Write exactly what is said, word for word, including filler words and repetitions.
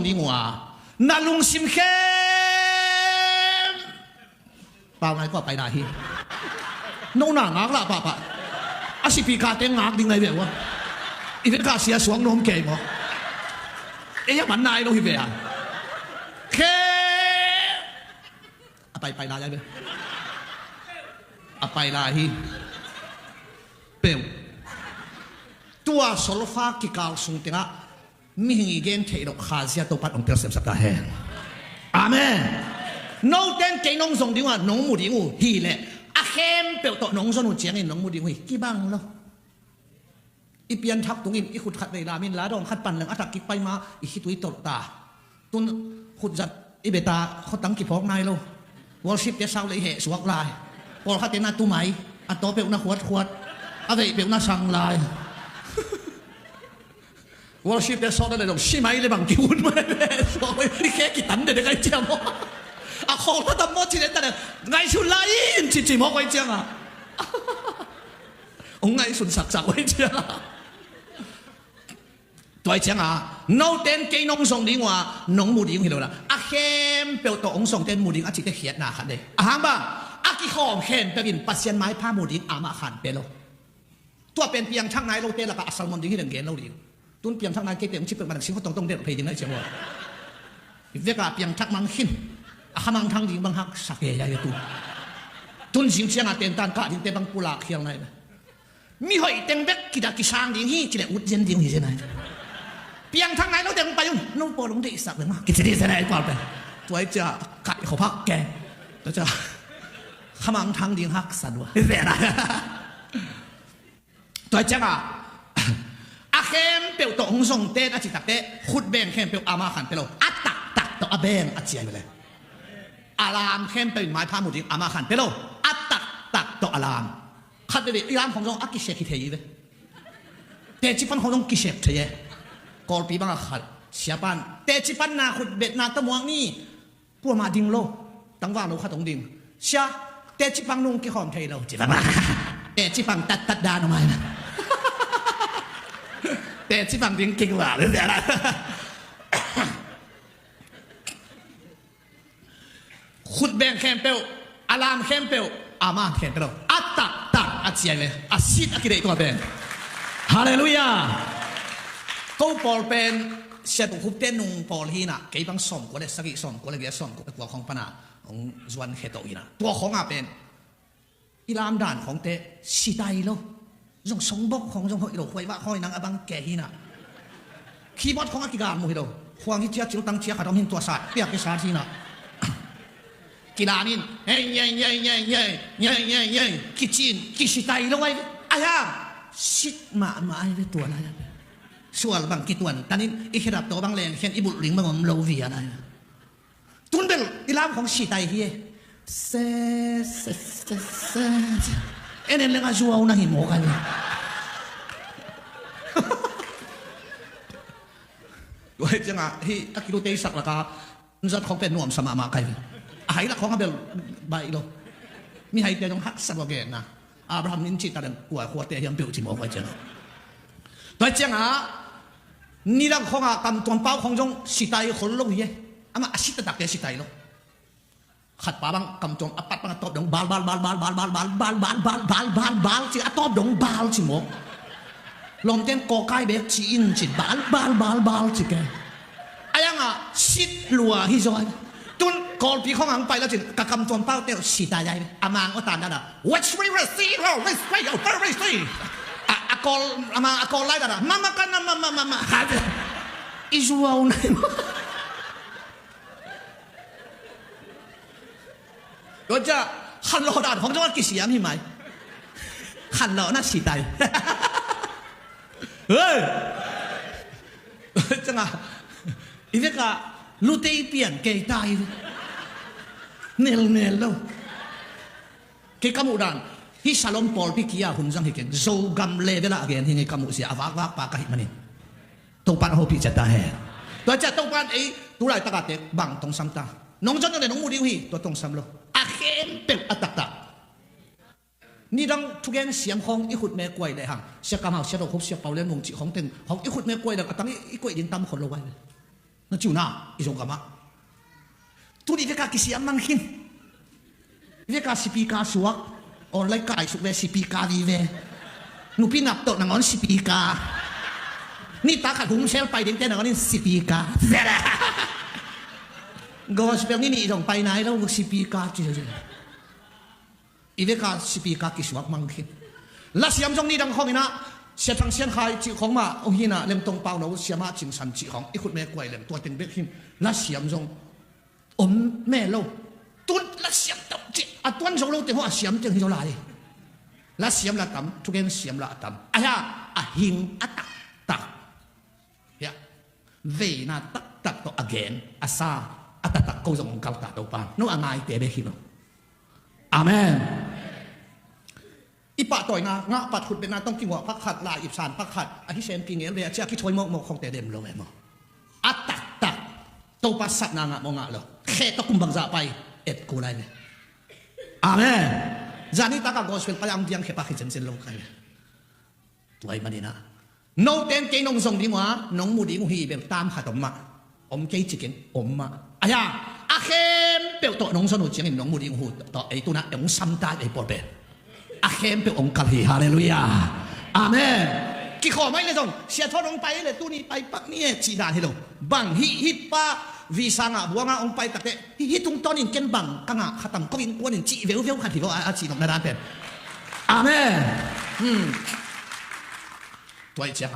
ding uh a, na lungsim khempeuh, pau nai kua pai lai hi. No na ngak lah pahpah. A sipi kate ngak ding nai ve ua. I ve kah sia suang nuam kei maw. Ei a man nai lo hi ve a. Khe a pai pai lai a ve. A pai lai hi. Peuh. Tua solfa kikal sung tengah mihing i gen theih loh Kha Siangtho pan hong telsiamsak ta hen. Amen. Note in kei nong zong ding uh a, nong mu ding uh hi leh, a khempeuh tawh nong zon uh ciangin nong mu ding uh hi. Kibang lo. I pianthak tungin i khut khat vei lamin la dawng khat pan leng a tak kik pai ma i khitui tolh ta. Tun khut zat i beta khotang kiphawk nai lo. Worship te sau lei heh suak lai. Pawlkhat te na tu mai. A taw peuh na khuatkhuat. A veih peuh na sang lai. Worship te sawt a le dong si mai le bang kihun mai le suak mai. I khe kitan de de kai ciam maw. A khawl kha tam maw ci den ta de. Ngaihsun lai in ci ci maw kai ciang a. Ong ngaihsun saksak kai ciang a. Tua hi cianga, note in kei nong zong ding uh a, nong mu ding uh hi lo la. A khempeuh tawh hong zongte in mu ding a cihte khiatna khat nei. A hang bang, a kikhawm khempeuh in Pasian maipha mu ding amah khan pe lo. Tua pen piangthak nai lote lakah a salmon ding hi leng gen lo ding. Tun piangthak nai keite hong ci peuhmah leng singkhaw tongtong delh phei ding nai ciang ua. Veka piangthak mang khin. A khamang thang ding bang haksa kei a hi tu. Tun zing cianga tentan kah dingte bang pulak khial nai ve. Mi hoih teng bek kida kisang ding hi, cileh ut zen ding hi zen ai. Piangthak nai lo teng pai un, no pawl hong deihsak ve ma, kici dih zen ai pawl pen. Tua i cia, kai khop hak ke. Tua cia, khamang thang ding haksa dua. Zen ai. Tua i cianga, a khempeuh tawh hong zong ten a citakte, khut beng khempeuh ama khan pe lo. A taktak tawh a beng a ciai ve le. A lam khempeuh in maipha mu ding ama khan pe lo. A taktak tawh a lam. Khat veve i lam khong zong a kisek hi thei hi ve. Teci pan khong zong kisek thei e. Kawlpi bang a khat siapan teci pan na khut bet na tamuak ni. Puamah ding lo. Tangvang lo khat hong ding. Sia, teci pang nung kikhawm thei lo. Ci bang. Teci pang tattat dan a mai na. Teci pang ding kik val. Khut beng khempeuh, a lam khempeuh, a man khempeuh lo. A taktak a ciai ve, a sit a kideih tua pen. Halleluiah. Ko pawl pen, Sia Tung Khup te nung pawl hi na, kei bang sawmkua le sagih, sawmkua le giat, sawmkua le kua khong pana hong zuan khe to hi na. Tua khong a pen i lamdan khongte sitai lo. Zong songbok khong zong hoih lo, khuaivah khong inang a bang kei hi na. Keyboard khong a kigal mu hi lo. Khuang hi cia, ciltang cia khat om hin tua sat piak hi sat hi na. Kilamin ei ei ei ei ei ei ei ei kicin kisitai lo ai. Ai a sit mahmah ai ve tua lai. Sual bang kituan tanin i khedap to bang leng khen i bulh ling bang om lo vi a lai. Tun bel i lam khong sitai hi e. Se, se, se, se. En en leng a zuau na hi mawk a ni. Tua hi cianga hi a kilu tei sak laka zat khong pen nuamsa mahmah kai. A hai lak khong a bel baih lo. Mi haite zong haksa lua genna. Abraham in cih taleng kua khuate hiam peuh ci mawk a cianga. Tua cianga Nidang khonga kamtuam pau khong zong sitai khol lo hi e. Amah a sit taktakte sitai lo. Khat pa bang kamtuam a pat bang a tawp dong bal bal bal bal bal bal bal bal bal bal bal bal bal ci a tawp dong bal ci mawk. Lawmten kawkai bek ci in ci bal bal bal bal ci ke. A yanga sit lua hi zaw. Tun Kawlpi khong ang pai lo cin ka kamtuam pau teu sitai ai. A mang aw tan dada. What's we receive? Oh, we pray, oh, we receive. A, a Kawl, a mang, a Kawl lai dada. Mama kana mama mama. Ha, i zuau nai. Roja, khan lo dan khong zong a kisiam hi mai. Khan lo na sitai. Hey! Canga, i veka lutei pian kei tai. Nel nel lo. Kei ka muh dan hi Salom pawlpi kia hun zang hi keng. Zogam level a gen hi ngei ka muh sia a vakvak pa ka hih manin. Topan a hopih cia ta hen. Tua cia Topan ei tulai taka tek bang tongsam ta. Nong zon nong le nong muh ding uh hi tua tongsam lo. A khempeuh a taktak. Nidang thugen siam khong i khut me kuai lehang sia kamau sia dokhop sia pau le nung cih khong teng khong i khut me kuai lehang a tang i kuai ding tam khon lo vai. Na ci uh na, i Zogam ah. Tuni veka kisiam mang khin. Veka sipika suak. Online kai suk ve sipika vive. Nupi nap tawh nangawn sipika. Nitak khat humsel pai dingte nangawn in sipika. Gospel ni nih zong pai nai lo sipika ci. I veka sipika kisuak mang khin. Lasiam zong ni dang khawng inah Sia Thang Sian Khai cih khawng mah uh hinah Lem Tong Pau No Siamah Cing San cih khawng i khut me kuai lem tua teng bek hin. Lasiam zong om me lo. Tun lasiam tam cih a tuan zo lo teng haw a siam teng hi zo lai. Lasiam la tam, thugen siam la tam. A hia a hing a taktak. Hia veina taktak tawh a gen a sa a taktak ko zong hong kal ta Topa. No a ngaite bek hi lo. Amen. I pahtawina ngah pat khutbetna tawng kinguah pakhat lai ipsan pakhat a hi sempi ngel ve a cia kithawi mawkmawk khongte dem lo e maw? A taktak Topa satna ngah maw ngah lo? Khe tawh kum bangzah pai et ku lai ve. Amen. Zani taka gospel pai ang diang khe pa khe zenzen lo kai ve. Tuai manina noten kei nong zong ding uh a nong mu ding uh hi bel tam khat om mah. Om kei cikin om mah. Aya a khempeuh tawh nong zon uh ciangin nong mu ding uh tawh ei tuna ong samta ei pawl pen a khempeuh ong kal hi. Halleluia. Amen. Kikhawm ai le zong sia thawn ong pai le tuni pai pak ni e cih dan hi lo. Bang hih hih pa visa ngah buanga ong pai takte hih hih tungtawnin ken bang ka ngah khatam ko innkuanin cih veuveu khat hi lo a cih nopna dan pen. Amen. Hmm. Tuai ciang